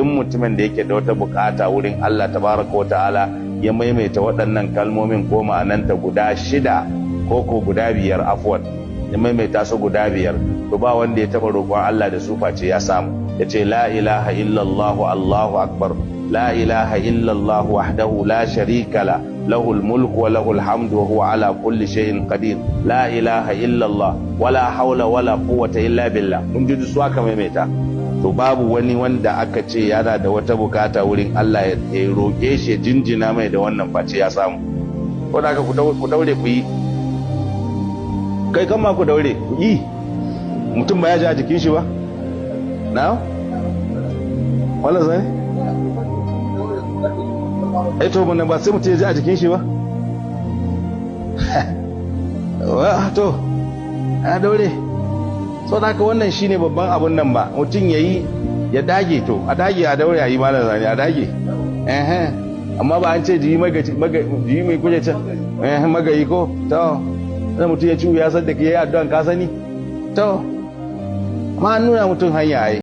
Duk mutumin da yake da wata bukata wurin Allah tabaraka wa ta'ala, ya maimaita waɗannan kalmomin ko ma'ananta guda shida ko guda biyar, afwan, ya maimaita su guda biyar, to ba wanda ya taɓa roƙon Allah da su face ya samu. Ya ce: "La ilaha illallah, Allahu akbar, la ilaha illallah wahdahu la sharika la, lahul mulku wa lahul hamdu wa huwa ala kulli shay'in qadir, la ilaha illallah, wala haula wala quwwata illa billah." Mun ji su aka maimaita. To babu wani wanda aka ce yana da wata bukata wurin Allah ya roƙe shi, ya jinjina mai da wannan, face ya samu. Ko da aka ku daure ku yi, kai kan ma ku daure ku yi. Mutum ba ya ji a jikin shi ba na wala zai ai, to mun ba sai mutum ya ji a jikin shi ba. Wa to a daure. So da haka wannan shine babban abun nan ba mutum yayi, ya dage. To a dage, a daure a yi, malam zani, a dage. Eh, amma ba an ce jiyi jiyi mai kuje can eh magayi ko? To sai mutum ya ci ya san da ke yi addu'an, ka sani. To amma an nuna mutum hanya ai.